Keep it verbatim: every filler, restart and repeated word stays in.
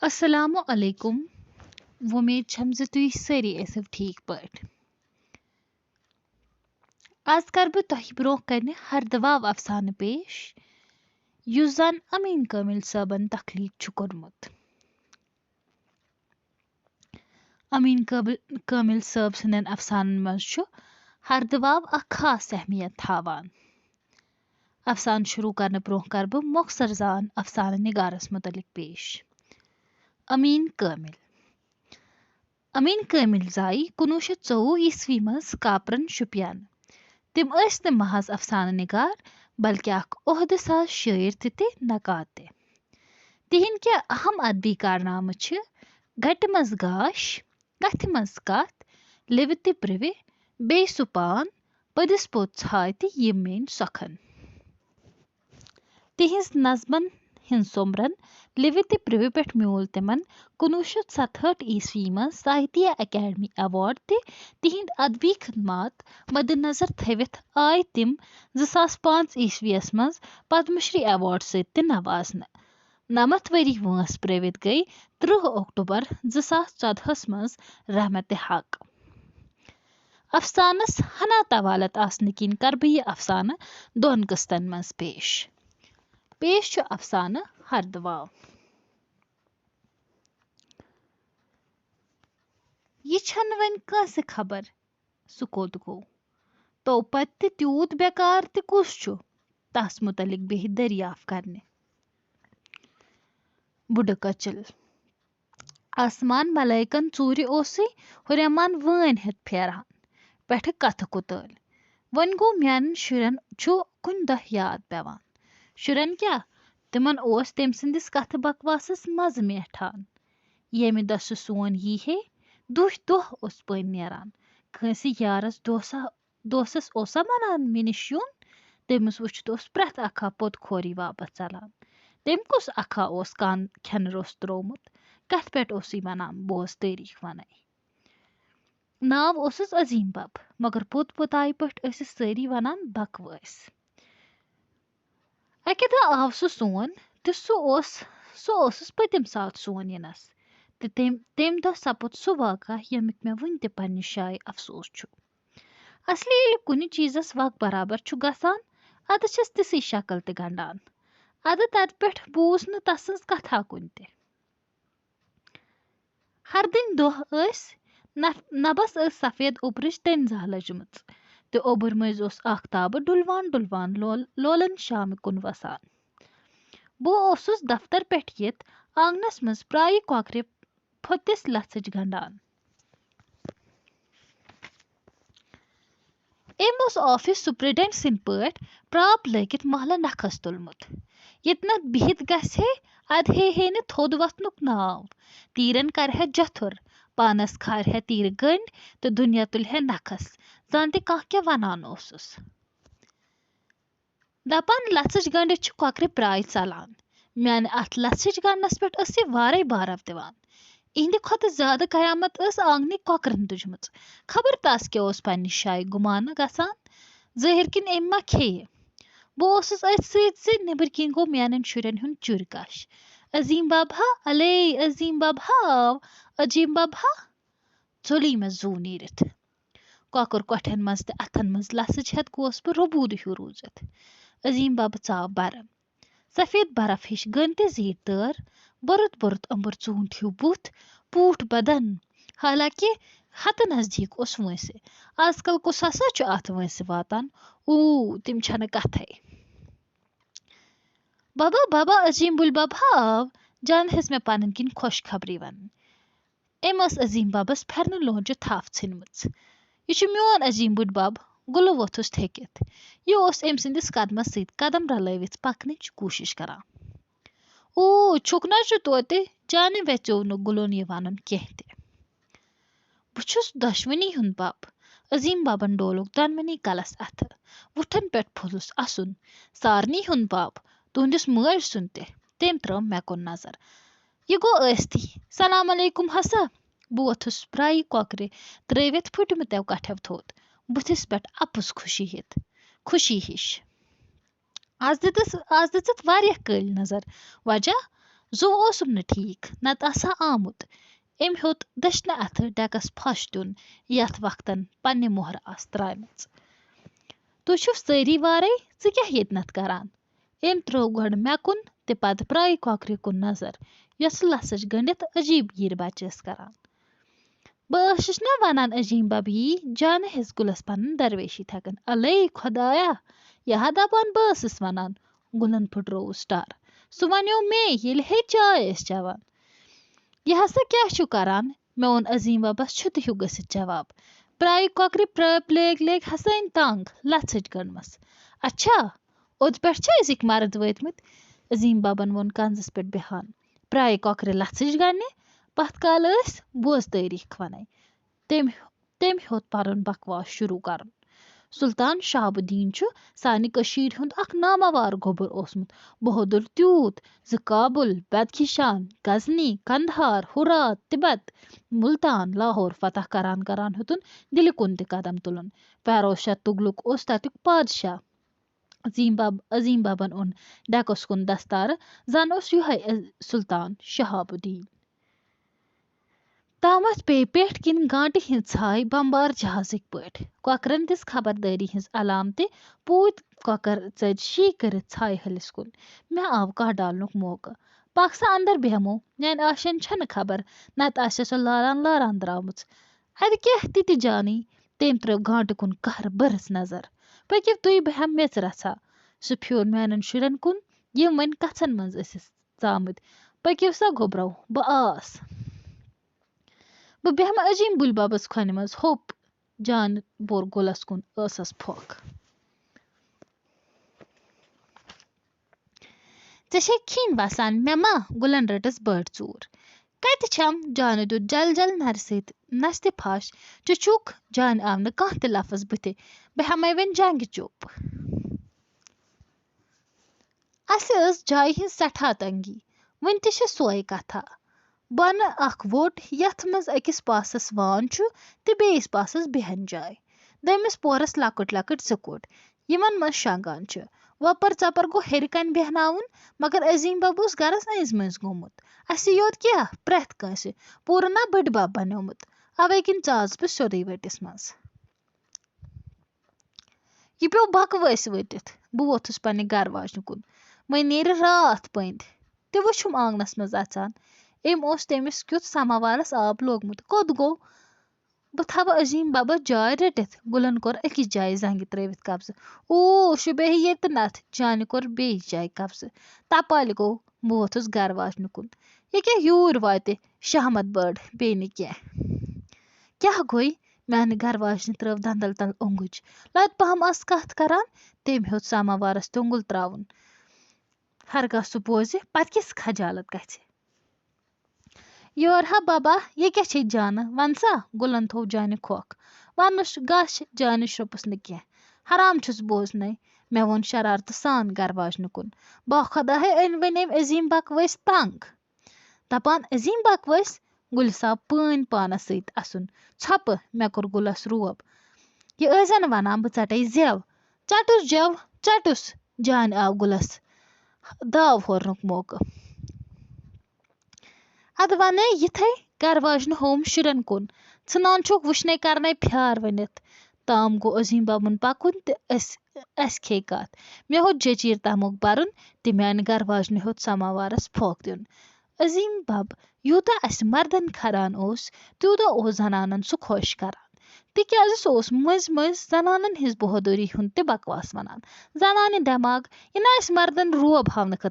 السلام علیکم۔ وۄمید چھم زِ تُہۍ سٲری ٲسِو ٹھیٖک پٲٹھۍ۔ آز کَرٕ بہٕ تۄہہِ برٛونٛہہ کنہِ ہردٕ واو افسانہٕ پیش، یُس زن امیٖن کٲمِل صٲبن تخلیٖق چھُ کوٚرمُت۔ امیٖن کٲبِل-، کٲمِل صٲب سٕنٛدٮ۪ن افسانن منٛز چھُ ہردٕ واو اکھ خاص اہمیت تھاوان۔ افسانہٕ شروع کرنہٕ برٛونٛہہ کرٕ بہٕ مۄخصر زان افسانہٕ نِگارس مُتعلق پیش۔ امیٖن کٲمِل۔ امیٖن کٲمِل زاے کُنوُہ شیٚتھ ژوٚوُہ عیسوی منٛز کاپرن شُپین۔ تِم ٲسۍ نہٕ محض افسانہٕ نِگار، بلکہِ اکھ عہدٕ ساز شٲعر تہِ تہٕ نقاد تہِ۔ تِہنٛدۍ کینٛہہ اہم ادبی کارنامہٕ چھِ گٹہِ منٛز گاش، کتھِ منٛز کتھ، لِوِ تہِ پرٛوِ، بیٚیہِ سُہ پان، پٔدِس پوٚت ژھاے تہٕ یِم میٲنۍ سۄکھن۔ تِہنٛز نظمن ہٕنٛز سوٚمبرن لِوِ تہِ پرٛوِ پٮ۪ٹھ میوٗل تِمن کُنوُہ شیٚتھ ستہٲٹھ عیسوی منٛز ساہتیہ اکیڈمی ایوارڈ تہِ۔ تِہنٛدۍ ادبی خدمات مدنظر تھٲوِتھ آے تِم زٕ ساس پانٛژھ عیسویس منٛز پدم شری ایوارڈ سۭتۍ تہِ نوازنہٕ۔ نَمَتھ ؤری وٲنٛس پرٛٲوِتھ گٔے ترٕٛہ اکتوبر زٕ ساس ژۄدہَس منٛز رحمت حق۔ افسانس ہنا طوالت آسنہٕ کِنۍ کرٕ بہٕ یہِ افسانہٕ دۄن قٕسطن منٛز پیش۔ پیش چھُ افسانہٕ ہردٕ واو۔ یہِ چھَنہٕ وۄنۍ کٲنٛسہِ خبر سُہ کوٚت گوٚو۔ تو پتہٕ تہِ تیوٗت بیکار تہِ کُس چھُ، تس مُتعلق بیٚہہِ دٔریاف کرنہِ۔ بُڈٕ کٔچل۔ آسمان ملائکن ژوٗرِ اوسُے ہُریمان وٲنۍ ہٮ۪تھ پھیران، پٮ۪ٹھٕ کتھٕ کُتٲلۍ۔ وۄنۍ گوٚو میانٮ۪ن شُرٮ۪ن چھُ کُنہِ دۄہ یاد پٮ۪وان۔ شُرٮ۪ن کیٛاہ، تِمن اوس تٔمۍ سٕنٛدِس کتھٕ بکواسس مزٕ میٹھان۔ ییٚمہِ دۄہ سُہ سون یی ہے، دُہۍ دۄہ اوس پٔنۍ نیران۔ کٲنٛسہِ یارس دوسا، دوسس اوسا ونان مےٚ نِش یُن؟ تٔمِس وٕچھِتھ اوس پرٛٮ۪تھ اکھا پوٚت کھوری واپس ژلان۔ تٔمۍ کُس اکھا اوس کان کھٮ۪نہٕ روٚس تروومُت؟ کتھ پٮ۪ٹھ اوسُے ونان، بوز تٲریٖخ ونے۔ ناو اوسُس عظیٖم بب، مگر پوٚت پوٚتایہِ پٲٹھۍ ٲسِس سٲری ونان بکوٲسۍ۔ اَکہِ دۄہ آو سُہ سون، تہٕ سُہ اوس، سُہ اوسُس پٔتِم ساتہٕ سون یِنَس، تہٕ تٔمۍ، تٔمۍ دۄہ سَپُد سُہ واقعہ، ییٚمیُک مےٚ وُنہِ تہِ پننہِ جایہِ افسوس چھُ۔ اصلی ییٚلہِ کُنہِ چیٖزَس وق برابر چھُ گژھان، اَدٕ چھَس تِژھٕے شکل تہِ گنٛڈان۔ اَدٕ تَتہِ پٮ۪ٹھ بوٗز نہٕ تَسٕنٛز کتھا کُنہِ تہِ۔ ہردٕنۍ دۄہ ٲسۍ، نف-، نبس ٲس سفید اوٚبرٕچ تٔنزہ لٔجمٕژ، تہٕ اوٚبُر مٔنٛزۍ اوس آختابہٕ ڈُلوان ڈُلوان لول-، لولن شامہِ کُن وسان۔ بہٕ اوسُس دفتر پٮ۪ٹھ یِتھ آنگنس منٛز پرایہِ کۄکرِ پھوٚتِس لژھٕچ گنڈان۔ أمۍ اوس آفس سپرنٹنڈنٹ سٕنٛدۍ پٲٹھۍ پراپ لٲگِتھ محلہٕ نکھس تُلمُت۔ ییٚتنَتھ بِہِتھ گژھِ ہے، اَدٕ ہے ہے نہٕ تھوٚد وۄتھنُک ناو۔ تیٖرن کرِ ہے جتھُر، پانس کھارِ ہے تیٖرٕ گٔنٛڈۍ تہٕ دُنیا تُلہِ ہے نکھس، زن تہِ کانٛہہ کیٛاہ ونان اوسُس۔ دپان لژھٕچ گنڈِتھ چھِ کۄکرِ پرٛاے ژلان۔ میانہِ اتھ لژھٕچ گنڈنس پٮ۪ٹھ ٲس یہِ وارے بارو دِوان۔ اِہندِ کھۄتہٕ زیادٕ قیامت ٲس آنگنٕکۍ کۄکرن تُجمٕژ۔ خبر تس کیٛاہ اوس پننہِ جایہِ گُمانہٕ گژھان۔ ظٲہِر کِنۍ أمۍ ما کھیٚیہِ۔ بہٕ اوسُس أتھۍ سۭتۍ زِ نیٚبٕرۍ کِنۍ گوٚو میانٮ۪ن شُرٮ۪ن ہُنٛد چُرۍ کش۔ عظیٖم بب ہا، الے عظیٖم بب ہا آو، عظیٖم بب ہا۔ ژوٚلُے مےٚ زُو نیٖرِتھ۔ کۄکُر کۄٹھٮ۪ن منٛز تہٕ اَتھن منٛز لژھٕچ ہٮ۪تھ گوس بہٕ رُبوٗدٕ ہیوٗ روٗزِتھ۔ عظیٖم ببہٕ ژاو بَرٕ۔ سفید برف ہِش گٔنۍ تہِ زیٖٹھ دٲر، بوٚرُت بوٚرُت اَمبُر ژوٗنٛٹھ ہیوٗ بُتھ، پوٗٹھ بدن۔ حالانکہِ ہتہٕ نزدیٖک اوس وٲنٛسہِ۔ آز کل کُس ہسا چھُ اَتھ وٲنٛسہِ واتان؟ اوٗ، تِم چھَنہٕ کتھے۔ ببا، ببا، عظیٖم بُلۍ بب ہا آو، جان ہیٚژ مےٚ پنٕنۍ کِنۍ خۄش خبری ونٕنۍ۔ أمۍ ٲس عظیٖم ببس پھٮ۪رنہٕ لونٛجہِ تھپھ ژھٕنمٕژ۔ یہِ چھُ میون عظیٖم بُڈۍ بب، گُلہٕ ووٚتھُس تھیٚکِتھ۔ یہِ اوس أمۍ سٕنٛدِس قدمس سۭتۍ قدم رلٲوِتھ پکنٕچ کوٗشِش کران۔ او، چھُکھ نا چھُ توتہِ؟ جانہِ ویژیو نہٕ گُلُن یہِ ونُن کینٛہہ تہِ۔ بہٕ چھُس دۄشوٕنی ہُنٛد بب۔ عظیٖم ببن ڈولُک دۄنوٕنی کلس اَتھٕ۔ وُٹھن پٮ۪ٹھ پھوٚلُس اَسُن۔ سارنٕے ہُنٛد بب، تُہنٛدِس مٲلۍ سُنٛد تہِ۔ تٔمۍ ترٲو مےٚ کُن نظر۔ یہِ گوٚو ٲستی۔ سلام علیکم ہسا۔ بہٕ ووٚتھُس پرٛایہِ کۄکرِ ترٛٲوِتھ پھُٹمٕتیو کٹھٮ۪و تھوٚد، بُتھِس پٮ۪ٹھ اَپُز خوشی ہِتھ، خوشی ہِش۔ آز دِژٕس، آز دِژٕتھ واریاہ کٲلۍ نظر۔ وجہ؟ زُو اوسُم نہٕ ٹھیٖک، نتہٕ آسہٕ ہا آمُت۔ أمۍ ہیوٚت دٔچھنہِ اَتھٕ ڈٮ۪کَس پھَش دیُن، یَتھ وقتَن پننہِ مۄہرٕ آسہٕ ترٛامٕژ۔ "تُہۍ چھِو سٲری وارَے، ژٕ کیٛاہ ییٚتہِ نَتھ کران؟" أمۍ ترٛٲو گۄڈٕ مےٚ کُن تہٕ پتہٕ پرٛایہِ کۄکرِ کُن نظر، یۄسہٕ لَژھٕچ گٔنٛڈِتھ عجیٖب گیٖر بَچہِ ٲس کران۔ "بہٕ ٲسٕس نا وَنان عظیٖم بَب یی جانہٕ ہیٚژ گُلَس پَنٕنۍ درویشی تھٮ۪کٕنۍ۔ الے خۄدایا، یہِ ہا دَپان بہٕ ٲسٕس وَنان۔" گُلَن پھٕٹرووُس ٹَر۔ "سُہ وَنیو مے ییٚلہِ ہے چاے ٲسۍ چٮ۪وان۔" "یہِ ہسا کیٛاہ چھُ کران؟" مےٚ اوٚن عظیٖم بَبَس چھُتہٕ ہیوٗ گٔژھِتھ جواب۔ پرٛایہِ کۄکرِ پرٛٲپۍ لیگ لیگ ہسا أنۍ تنٛگ، لَژھٕچ گٔنٛڈمٕژ۔ "اچھا، اوٚت پٮ۪ٹھ چھا أزِکۍ مرد وٲتمٕتۍ؟" عظیٖم بَبَن ووٚن کنزَس پٮ۪ٹھ بیہان۔ پرٛایہِ کۄکرِ لَژھٕچ گَنٛڈنہِ، پَتھ کالہٕ ٲسۍ بوز تٲریٖخ وَنَے۔ تٔمۍ، تٔمۍ ہیوٚت پَنُن بکواس شروٗع کَرُن۔ "سُلطان شہاب الدین چھُ سانہِ کٔشیٖرِ ہُنٛد اکھ ناماوار گوٚبُر اوسمُت، بہادُر تیوٗت زِ کابُل، بدخشان، غزنی، قندھار، ہرات، تبت، مُلتان، لاہور فتح کران کران ہیوٚتُن دِلہِ کُن تہِ قدم تُلُن۔ فیروز شاہ تُغلُک اوس تَتیُک پادشاہ۔" عظیٖم بب-، عظیٖم ببن اوٚن ڈٮ۪کس کُن دستارٕ، زن اوس یِہوٚے عز-، سُلطان شہاب الدین۔ تامتھ پیٚیہِ پٮ۪ٹھ کِنۍ گانٹہِ ہِنٛز ژھاے بمبار جہازٕکۍ پٲٹھۍ۔ کۄکرن دِژ خبردٲری ہِنٛز علامتہِ، پوٗتۍ کۄکر ژٔج شی کٔرِتھ ژھایہِ ہلِس کُن۔ مےٚ آو کاہ ڈالنُک موقعہٕ۔ "پکھ سا اندر بیہمو، میانہِ آشین چھنہٕ خبر، نتہٕ آسہِ سۄ لاران لاران درامٕژ۔ اتہِ کیاہ تہِ تہِ جانٕے۔" تٔمۍ ترٲو گانٹہِ کُن قہرٕ بٔرٕژ نظر۔ "پٔکِو تُہۍ، بہٕ ہٮ۪مہٕ میٚژ رژھا۔" سُہ پھیوٗر میانٮ۪ن شُرٮ۪ن کُن، یِم وۄنۍ کَژھن منٛز ٲسِس ژامٕتۍ۔ "پٔکِو سا گوٚبرو، بہٕ آس۔" بہٕ بیٚہمہٕ عجیٖم بُلۍ بَبَس کھۄنہِ منٛز ہوٚپ۔ جانہٕ بوٚر گُلَس کُن ٲسَس پھۄکھ۔ "ژےٚ چھے کھِنۍ وَسان، مےٚ ما؟" گُلَن رٔٹٕس بٔڑ ژوٗر۔ "کَتہِ چھَم؟" جانہٕ دیُت جل جل نَرِ سۭتۍ نَستہِ پھَش۔ "ژٕ چھُکھ؟" جانہِ آو نہٕ کانٛہہ تہِ لفظ بٕتھِ۔ "بہٕ ہٮ۪مَے وۄنۍ جنٛگہِ چوٚپ۔" اَسہِ ٲس جایہِ ہِنٛز سٮ۪ٹھاہ تنٛگی۔ وٕنہِ تہِ چھِ سۄے کَتھا۔ بۄنہٕ اَکھ ووٚٹ، یَتھ منٛز أکِس پاسَس وان چھُ تہٕ بیٚیِس پاسَس بیٚہن جاے۔ دوٚیمِس پورَس لۄکٕٹۍ لۄکٕٹۍ زٕ کوٚٹ، یِمَن منٛز شۄنٛگان چھِ۔ وۄپَر ژۄپَر گوٚو ہیٚرِ کَنہِ بیٚہناوُن، مگر عظیٖم بَب اوس گَرَس أنٛزۍ مٔنٛزۍ گوٚمُت۔ اَسہِ یوت کیٛاہ، پرٛٮ۪تھ کٲنٛسہِ، پوٗرٕ نا بٔڈِ بَب بَنیومُت۔ اَوَے کِنۍ ژاس بہٕ سیوٚدُے ؤٹِس منٛز۔ یہِ پیوٚو بکوٲسۍ ؤٹِتھ۔ بہٕ ووتھُس پننہِ گرٕ واجنہِ کُن۔ وۄنۍ نیرِ راتھ پٔنٛدۍ۔ تہِ وٕچھُم آنٛگنس منٛز اژان۔ أمۍ اوس تٔمِس کیُتھ سماوارس آب لوگمُت۔ کوٚت گوٚو؟ بہٕ تھاوٕ عظیٖم ببس جاے رٔٹِتھ۔ گُلن کوٚر أکِس جایہِ زنٛگہِ ترٲوِتھ قبضہٕ۔ "اوٗ، شُبے ہے ییٚتہِ نتھ۔" جانہِ کوٚر بیٚیِس جایہِ قبضہٕ۔ تپالہِ گوٚو۔ بہٕ ووتھُس گرٕ واجنہِ کُن۔ "یہِ کیٛاہ یوٗرۍ واتہِ شہمت بٔڑ، بیٚیہِ نہٕ کینٛہہ۔" کیٛاہ گوٚے؟ میانہِ گرٕ واجنہِ ترٲو دندل تل اوٚنٛگٕج۔ لتہٕ پہم ٲس کتھ کران، تٔمۍ ہیوٚت سماوارس تیوٚنٛگُل تراوُن۔ ہرگاہ سُہ بوزِ، پتہٕ کِژھ خجالت گژھِ۔ "یور ہا ببا، یہِ کیٛاہ چھے جانہٕ؟ ون سا۔" گُلن تھوو جانہِ کھۄکھ۔ ونُس گژھ، جانہِ شرٛوپُس نہٕ کینٛہہ۔ "حرام چھُس بوزنَے۔" مےٚ ووٚن شرارتہٕ سان گرٕ واجنہِ کُن۔ "با خۄدا ہے، أنۍ وۄنۍ أمۍ عظیٖم بکوٲسۍ تنگ۔" دپان عظیٖم بکوٲسۍ، گُلہِ صاحب پٲنۍ پانس سۭتۍ اسُن۔ "ژھۄپہٕ۔" مےٚ کوٚر گُلس روب۔ "یہِ ٲسۍ زن ونان بہٕ ژٹے زٮ۪و۔" "ژٹُس جٮ۪و، ژٹُس۔" جانہِ آو گُلس داو ہورنُک موقعہٕ۔ ادٕ ونے یِتھے گرٕ واجنہِ ہووُم شُرٮ۪ن کُن۔ ژھٕنان چھُکھ وٕچھنے کرنے پھیار ؤنِتھ۔ تام گوٚو عظیٖم ببُن پکُن تہٕ أسۍ، اسہِ کھے کتھ۔ مےٚ ہیوٚت جٔچیٖر تموک برُن تہٕ میانہِ گرٕ واجنہِ ہیوٚت سماوارس پھۄکھ دیُن۔ عظیٖم بب یوٗتاہ اسہِ مردن کھران اوس، تیوٗتاہ اوس زنانن سُہ خۄش کران۔ تِکیازِ سُہ اوس مٔنٛزۍ مٔنٛزۍ زنانن ہٕنٛز بہادُری ہُنٛد تہِ بکواس ونان۔ زنانہِ دٮ۪ماغ، یہِ نہٕ اسہِ مردن روب ہاونہٕ خٲطرٕ